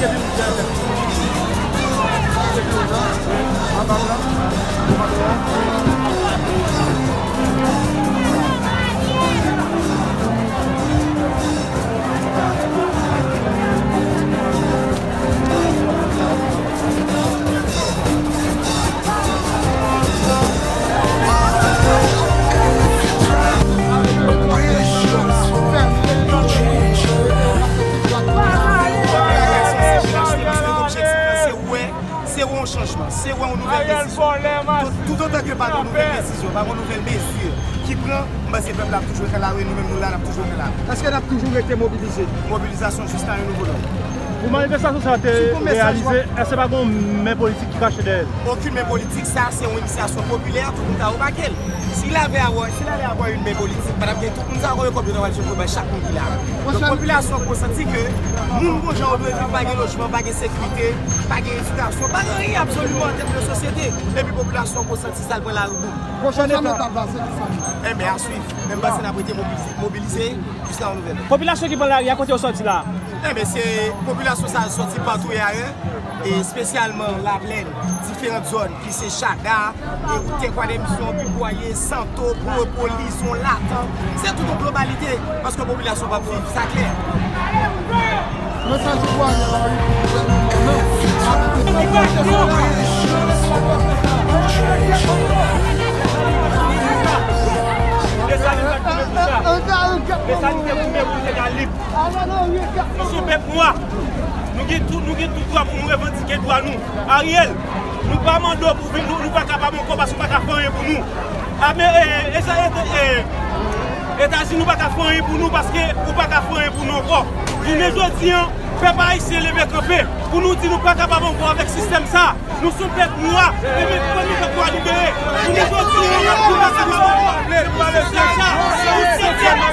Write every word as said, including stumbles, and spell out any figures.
Se wè yon chanjman, se wè yon nouvèl desizyon. Tout, tout otan ke pa gen yon nouvèl desizyon, pa gen yon nouvèl mezi ki pran, m panse pèp la ap toujou rete nan lari, nou menm nou la, n ap toujou rete nan lari. Èske n ap toujou rete mobilize? Mobilizasyon jiska yon nouvo lòd. Pou manifestasyon sa a te reyalize, èske pa gen yon men politik ki kache dèyè l? Okenn men politik, sa se yon inisyasyon popilè, tout moun ta wè pa gen l. Si l avè avwa, si l avè avwa yon men politik, pa t ap gen tout moun sa yo, konbyen travay yo pral jwenn pou bay chak moun ki la. Donk, popilasyon an konsanti ke moun gon jan yo dwe viv, pa gen lojman, pa gen sekirite, pa gen edikasyon, pa gen anyen absoliman an tèm de sosyete. Epi popilasyon an konsanti sa, l pran lari boum. Pwochèn etap la, se ki sa? Enben, a swiv. Men m panse n ap rete mobilize, mobilize jiska yon nouvèl lòd. Popilasyon ki pran lari a, kote yo sòti la? Enben, se popilasyon sa a sòti patou e ayè, e espesyalman Laplèn, diferan zòn ki se Chada, e wout Tèkwade, Misyon, Pibwaye, Santo, Pwopolis, Zon Latan. Se tout yon globalite, paske popilasyon p ap viv, sa klè. Mesaj ou voye la, wi, pou gouvènman an, non? Desalin pa t pou mèt pou sa. Desalin te pou mèt pou te ka lib. Nou se yon pèp nwa. Nou gen tout, nou gen tout dwa pou nou revandike dwa nou. Ariel, nou pa mande w pou vin, nou, nou pa kapab ankò paske w pa ka fè anyen pou nou. Ame, e, e, e, e, Etazini, ou pa ka fè anyen pou nou paske ou pa ka fè anyen pou nou ankò. Jounen jodi an, pèp ayisyen leve kanpe pou nou di nou pa kapab ankò avèk sistèm sa. Nou se yon pèp nwa, e men pèp nou pèp nwa libere. Jounen jodi an, nou pa kapab ankò avèk sistèm sa. Nou se pèp nwa.